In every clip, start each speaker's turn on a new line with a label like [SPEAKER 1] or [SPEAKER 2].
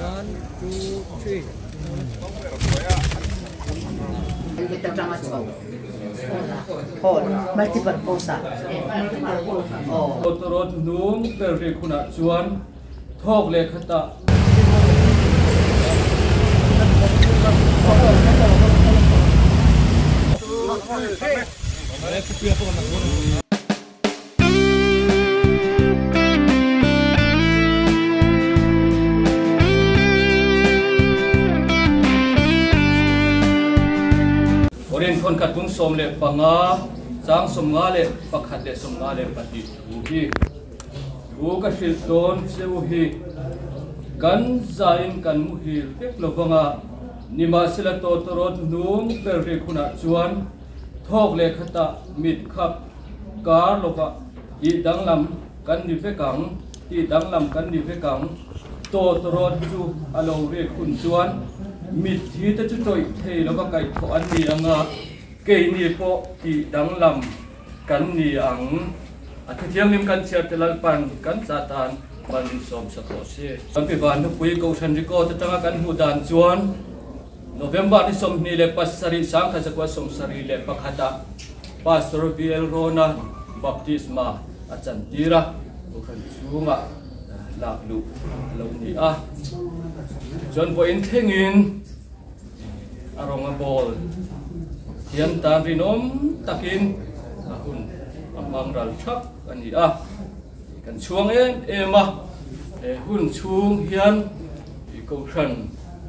[SPEAKER 1] One, two, three.
[SPEAKER 2] Hall, multipurpose ah aw.
[SPEAKER 3] Tawtawrawt hnung ber rik hunah chuan thawk leh khatah. Korin thawnkhat bung 15 chang 51 leh 52 thu hi thu ka hrilh dawn che u hi kan zain kan muhil vek lovanga nimahsela tawtawrawt hnung ber rik hunah chuan thawk leh khatah mit khap Kar lovah tih danglam kan ni vek ang, tih danglam kan ni vek ang. Tawt rawt chu a lo rik hun chuan mitthi te chu tawih thei lova kaihthawh an ni ang a, keini pawh tih danglam kan ni ang. A thuthianghlim kan chhiar te Lalpan kan chatan ban min sawm sa tawh si. Kan pi van nupui Kohhran record atanga kan hmuh dan chuan November ni 27 1971 ah Pastor VL Rawna baptisma a chantir a, Kohhran chhungah lak luh a lo ni a. Chuan vawiin thlengin a rawnga bawl hian tan rinawm takin a hun a hmang ral thap a ni a. Kan chhuang em em a, he hun chhung hian Kohhran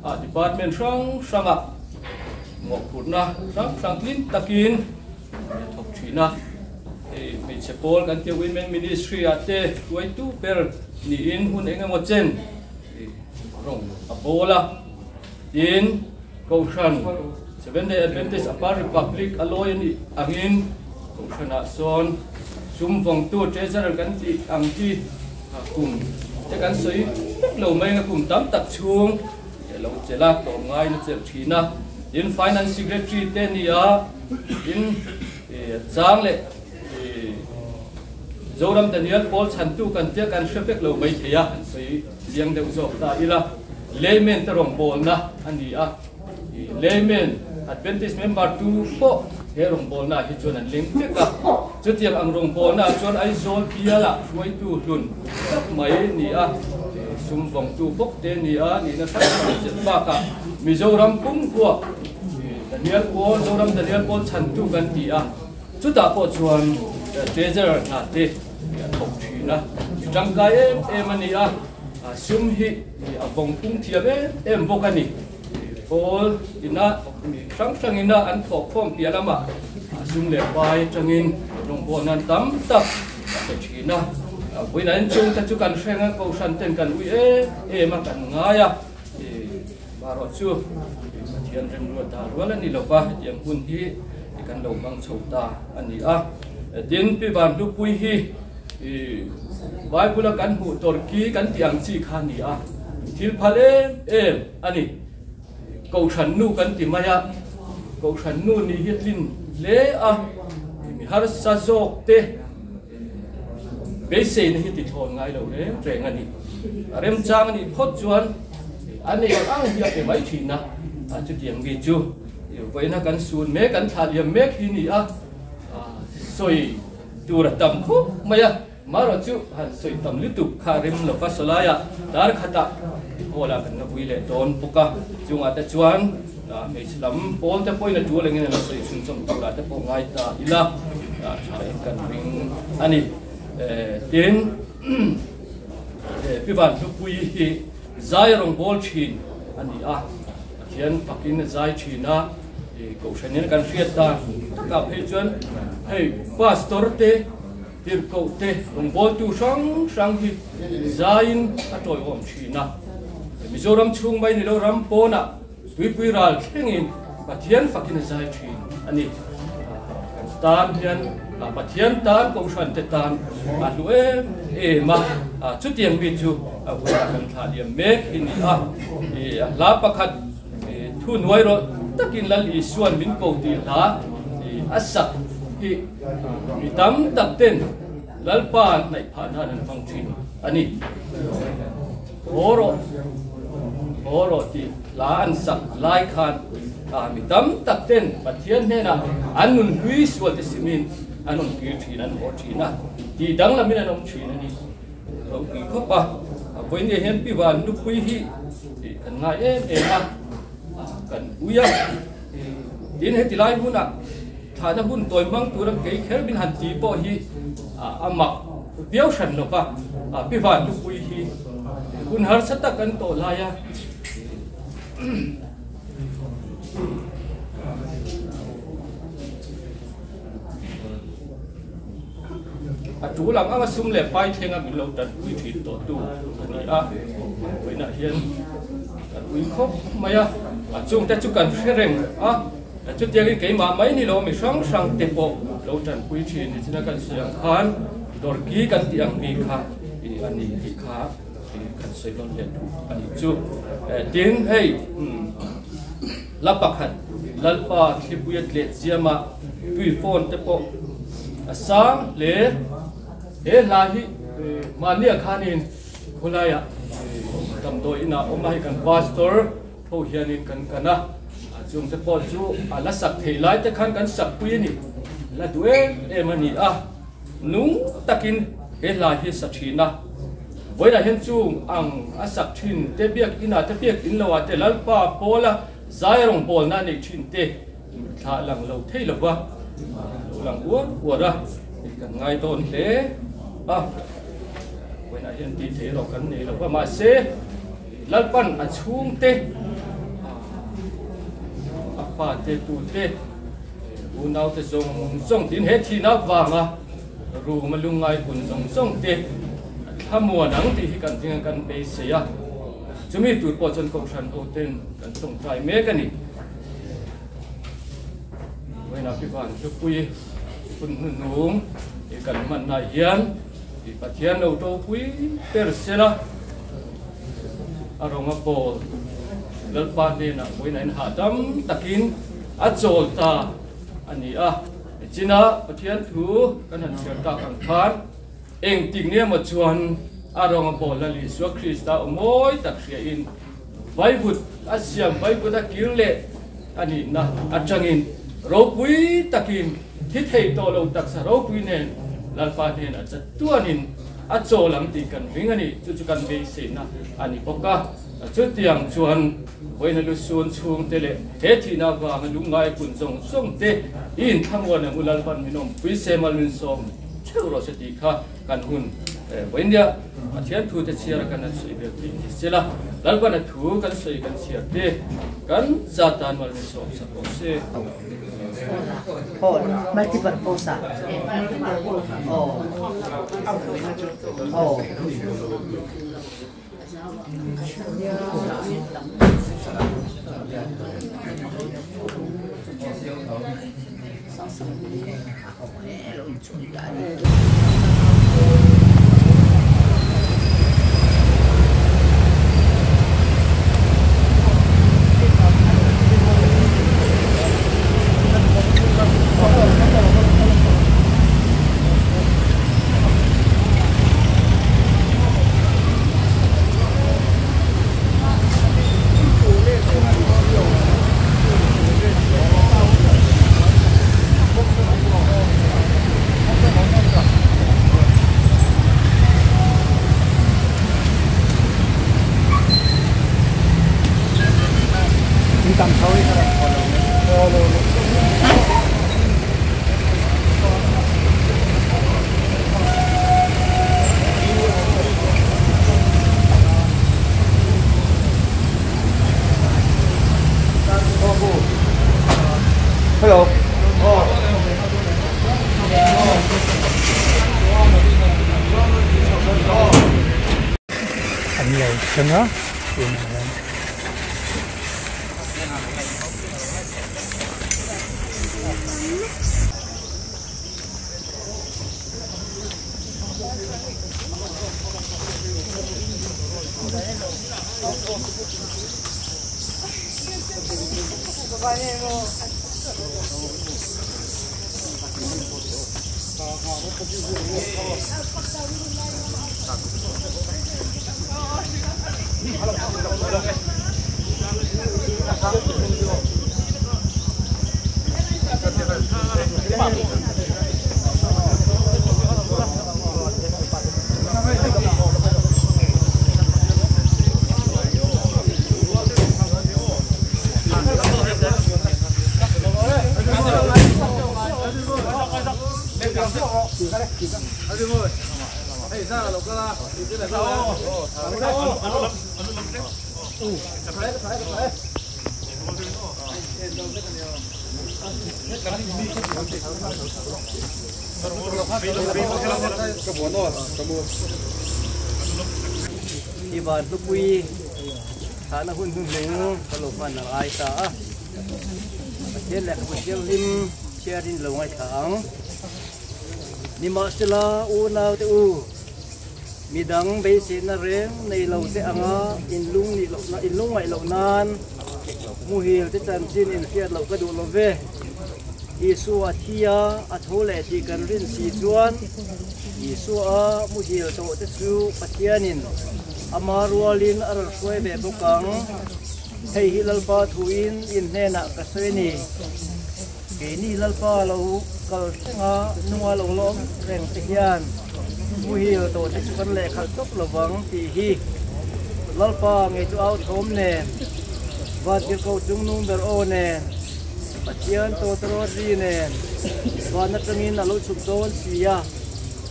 [SPEAKER 3] ah department hrang hrangah mawhphurhna hrang hrang tlin takin a thawk thin a. Hei hmeichhe pawl kan tia Women Ministry ah te hruaitu ber niin hun eng emaw chen rawng a bawl a. Tin, Kohhran Seventh Day Adventist Upper Republic a lawi a nih angin Kohhranah sawn sum vawngtu Treasurer kan tih ang hi kum te kan sawi vek lo mai a, kum tam tak chhung lo chelh a, tlawmngai na chelh thin a. Tin, Finance Secretary te ni a, tin chang leh Zoram Daniel Paul chhantu kan tia kan hre vek lo mai thei a, an sawi chiang deuh zawk ta ila. Layman te rawngbawlna a ni a, Layman Adventist member tu pawh he rawngbawlna ah hi chuan an leng vek a. Chutiang ang rawngbawlna ah chuan Aizawl bialah hruaitu hlun tak mai a ni a, sum vawngtu bawk te a ni a, nihna hrang hrang chelh bakah Mizoram pumkua Daniel Paul, Zoram Daniel Paul chhantu kan ti a, chutah pawh chuan Treasurer hna te a thawk thin a, mi tangkai em em a ni a. Sum hi a vawng pung thiam em em bawk a ni. Pawl ina mi hrang hrang ina an thawk khawm piah lamah sum leh pai atangin rawngbawlna an tam tak a pe thin a. Vawiin an chungte chu kan hreng a, Kohhran ten kan ui em em a, kan ngai a. Marawh chu Pathian remruat ta rual a ni lo va, hetiang hun hi kan lo hmang chho ta a ni a. Tin, Pi Vanhlupui hi Bible a kan hmuh tawrki kan tih ang chi kha a ni a, thil phal em em a ni. Kohhran nu kan ti mai a, Kohhran nu nih hi tlin hle a, mi harsa zawk te beiseina hi ti thlawn ngai lo reng reng a ni. A remchang a nih phawt chuan a nei ang hi a pe mai thin a, chutiang mi chu vawiina kan sun mek, kan thlah liam mek hi ni a, sawi Tur a tam khawp mai a, marawh chu han sawi tam lutuk kha rem lo va sawlai a, dar khatah hall ah kan la vui leh dawn bawk a, chungah te chuan hmeichhe lam pawl te pawhin a tul engin an la sawi chhunchawm turah te pawh ngai ta ila tha in kan ring a ni. Tin, Pi Vanhlupui hi zai rawngbawl thin a ni a, Pathian fakin a zai thin a, Kohhran in kan hriat dan takah phei chuan hei pastor te tirhkoh te rawngbawltu hrang hrang hi zaiin a tawiawm thin a, Mizoram chhung mai ni lo ram pawnah tuipui ral thlengin Pathian fakin a zai thin a ni. Kan tan hian Pathian tan kohhran te tan a hlu em em a, chutiang mi chu a hunah kan thlah liam mek hi ni a, hla pakhat Thu hnuai rawh takin Lal Isuan min ko tih hla a sak hi mi tam tak ten Lalpa hnaih phah nan an hmang thin a ni. Haw rawh. Haw rawh tih hla an sak lai khan mi tam tak ten Pathian hnenah an nun hlui sual te simin an awm kir thin, an haw thin a, tih danglamin an awm thin a ni. Ropui khawp a, vawiin hian Pi Van nupui hi kan ngai em em a, kan ui a. Tin, heti lai hunah thlahna hun tawi hmang tura kei kher min han ti pawh hi a mak viau hran lo va. Pi Van nupui hi hun harsa tak an tawh lai a. A tul ang anga sum leh pai thlenga min lo tanpui thin tawhtu a ni a, vawiinah hian kan ui khawp mai a, a chungte chu kan hre reng a, chutiangin keimah mai ni lo mi hrang hrang te pawh lo tanpui thin ni china kan sawi ang khan dawrki kan tih ang mi kha a ni tih kha kan sawi nawn leh duh a nih chu. Tin, hei la pakhat Lalpa thlipuia tleh chiama tui phone te pawh a sang hle. He hla hi mahnia khanin khawlaiah damdawi inah awm a, hei kan pastor ho hianin kan kan a, chung te pawh chu a la sak thei lai te khan kan sak pui a ni, la duh em em a ni a, nung takin he hla hi sa thin a. Vawiinah hian chung ang a sak thin te biak inah te biak in loah te Lalpa pawla zai rawngbawlna a neih thin te, Thla lang lo thei lo va, lo lang uar uar a, kan ngai dawn hle a. Vawiinah hian tih theih erawh kan nei lo va, mahse Lalpan a chhungte, a fate tute, unaute zawng zawng tiin he thihna avanga rum a lungngai hun zawng zawng te a thlamuan ang tih hi kan zinga kan beisei a. Chumi tur pawh chuan Kohhran hoten kan tawngtai mek a ni. Vawiinah Pi Van Hlupui hun hnuhnung i kan hmanna hian i Pathian lo topui ber sela a rawng a pawl Lalpa hnenah vawiinah in hahdam takin a chawl ta a ni a. Nichina Pathian thu kan han chhiar tak ang khan engtik nge maw chuan a rawng a pawl Lal Isua Krista aw mawi tak hriain Vaivut a siam vaivut a kir leh a nihna atangin ropui takin thi thei tawh lo taksa ropui nen Lalpa hnenah chatuanin a chawl ang tih kan ring a ni. Chu chu kan beiseina a ni bawk a. Chutiang chuan vawiina lusun chhungte leh he thihna avanga lungngai kun zawng zawng te i inthlamuan ang u Lalpan min awmpui se mal min sawm theuh rawh se tih kha kan hun vawinia Pathian thu te chhiar a kan han sawi vel tih ni sela, Lalpan a thu kan sawi kan chhiar te kan za tan mal min sawm sak rawh se.
[SPEAKER 2] Hall multipurpose ah aw aw.
[SPEAKER 1] Hello. An lo thleng a tunah hian.
[SPEAKER 4] I van hlupui thahna hun hnuhnung ka lo hman ang ai ta a, Pathian lehkhabu thianghlim chhiarin lo ngaithla ang. Nimahsela unaute u, midang beiseina reng nei lo te anga inlung nih lohna inlung ngaih loh nan muhil te chanchin inhriat loh ka duh lo ve. Isua thi a, a tho leh tih kan rin si chuan Isua muhil tawh te chu Pathianin ama rualin a rawn hruai ve bawk ang. Hei hi Lalpa thuin in hnenah ka sawi a ni. Keini Lalpa lo kal thlenga nunga lo lawm reng te hian muhil tawh te chu kan lehkhalh tawp lovang tih hi Lalpa ngei chu au thawm nen, Vantirhkoh chungnung ber aw nen, Pathian tawtawrawt ri nen van atangin a lo chhuk dawn si a,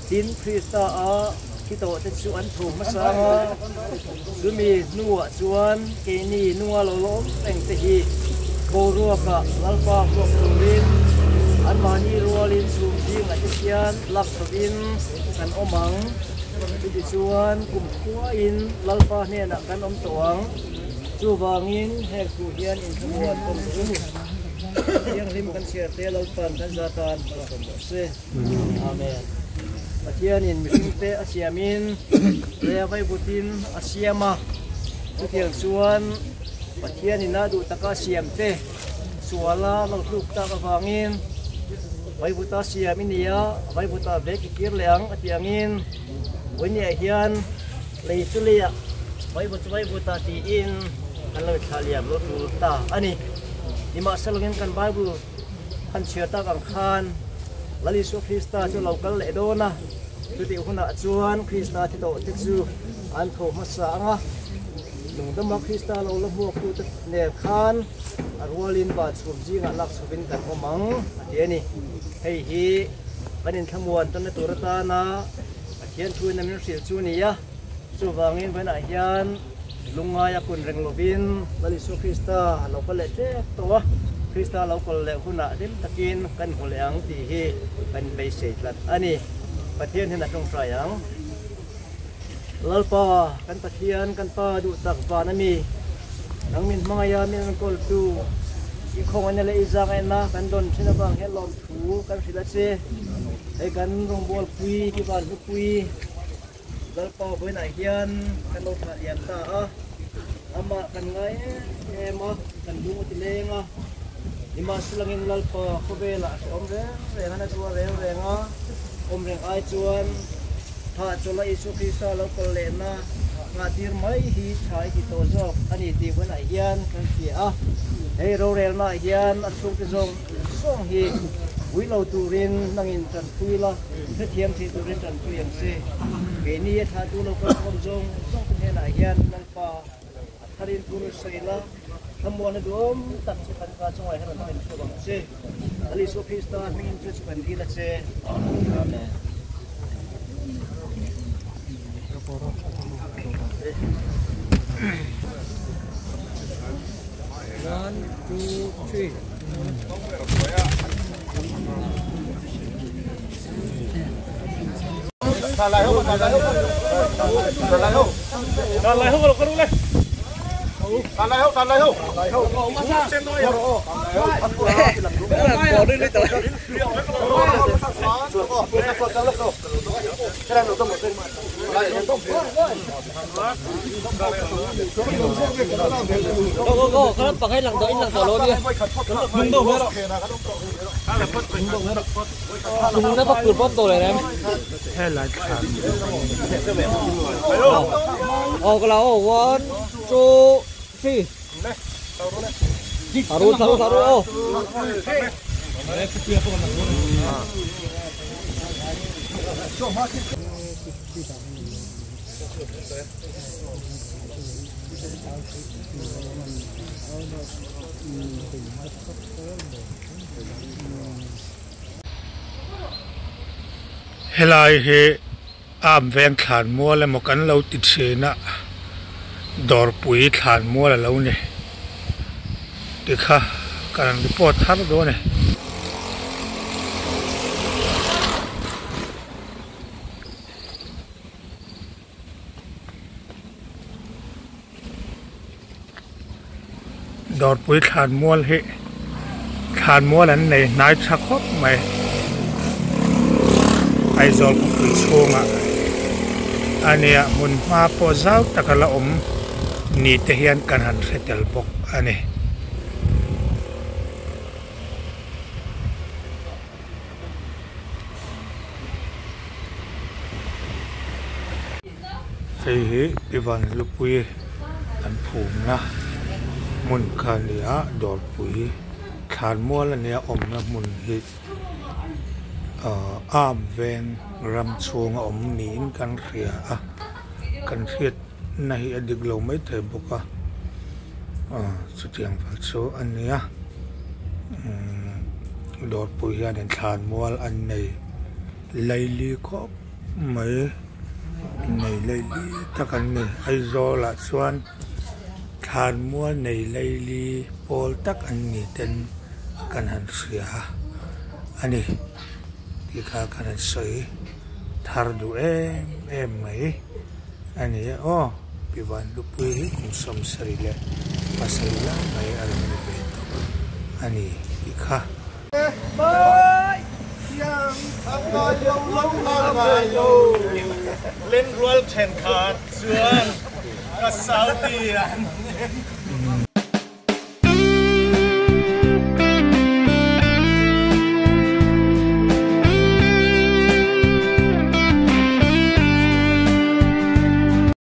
[SPEAKER 4] tin Krista a thi tawh te chu an tho hmasa ang a, chumi hnuah chuan keini nunga lo lawm reng te hi boruakah Lalpa hmuak turin anmahni rualin chhum zingah te hian lak chhovin kan awm ang. Chutichuan kumkhuain Lalpa hnenah kan awm tawh ang. Chuvangin heng thu hian inthlamuan awm duh a ni. Thianghlim kan chhiar te Lalpan kan za tan malsawm rawh se. Amen. Pathianin mihringte a siamin rea vaivutin a siam a, chutiang chuan Pathianin a duh taka a siam te suala lo tluk tak avangin vaivuta siam i ni a, vaivuta vek i kir leh ang a tih angin Vawinia hian lei chu leiah vaivut chu vaivutah tiin kan lo thlah liam lo tul ta a ni. Nimahselawngin kan Bible han chhiar tak ang khan Lal Isua Krista chu lo kal leh dawn a, chutih hunah chuan Krista thi tawh te chu an tho hmasa ang a, lungdama Krista lo la hmuaktute nen khan a rualin van chhum zingah lak chhuvin kan awm ang a ti a ni. Hei hi kan inthlamuan tawnna tur atana Pathian thuin a min hrilh chu a ni a, chuvangin vawiinah hian lungngaia kun reng lovin Lal Isua Krista lo kal leh tep tawh a, Krista lo kal leh hunah hlim takin kan hmu leh ang tih hi kan beisei tlat a ni. Pathian hian a tawngtai ang. Lalpa, kan Pathian, kan Pa duh tak van a mi, nang min hmangaih a, min enkawltu, i khawngaihna leh i zahngaihna kan dawn thin avang hian lawmthu kan hrilh a che. Hei kan rawngbawlpui hi van hlupui Lalpa vawiinah hian kan lo thlah lian ta a, amah kan ngai em em a, kan lung a ti leng a, nimahselangin Lalpa khawvelah a hrehawm reng reng a, na chu a reng reng a, awm reng ai chuan thah chawlh a Isua Krista lo kal lehna nghahtir mai hi tha i ti tawh zawk a ni tih vawiinah hian kan hria a, hei rorelnaah hian a chhungte zawng zawng hi ui lo turin nangin tanpui la, hrethiam thei turin tanpui ang che. Keini a thlahtu lo kalkhawm zawng zawng te hnenah hian Lalpa a tharin thu rawn sawi la, thlamuana duhawm tak chu kan ka chungah hian rawn thlen chhuak ang che. Lal Isua Krista hmingin chu chu kan dil a che. Amen.
[SPEAKER 3] One, two, three.
[SPEAKER 1] Helai hi Am veng thlan mual emaw kan lo ti thin a, dawrpui thlan mual a lo ni tikha kan rawn report thar dawn e. Dawrpui thlanmual hi thlanmual an nei hnai tha khawp mai Aizawl khawpui chhungah a nia hmun hma pawh zau tak a la awm ni te hian kan han hre tel bawk a ni. Hei hi Ivan Hlupui an phumna hmun kha a ni a dawrpui thlanmual a nia awmna hmun hi ahh arm veng ram chhunga awm niin kan hria a kan hriatna hi a dik lo maithei bawk a aw chutiang vel chu a nia umm dawrpui hianin thlanmual an nei laili khawp mai. Nei laili tak an ni. Aizawl ah chuan thlanmual nei laili pawl tak an ni ten kan han hria a ni tih kha kan han sawi thar duh em em mai a ni e aw. Pi Vanlupui hi kum 77 lai mai a lo ni ve tawh a ni tih kha.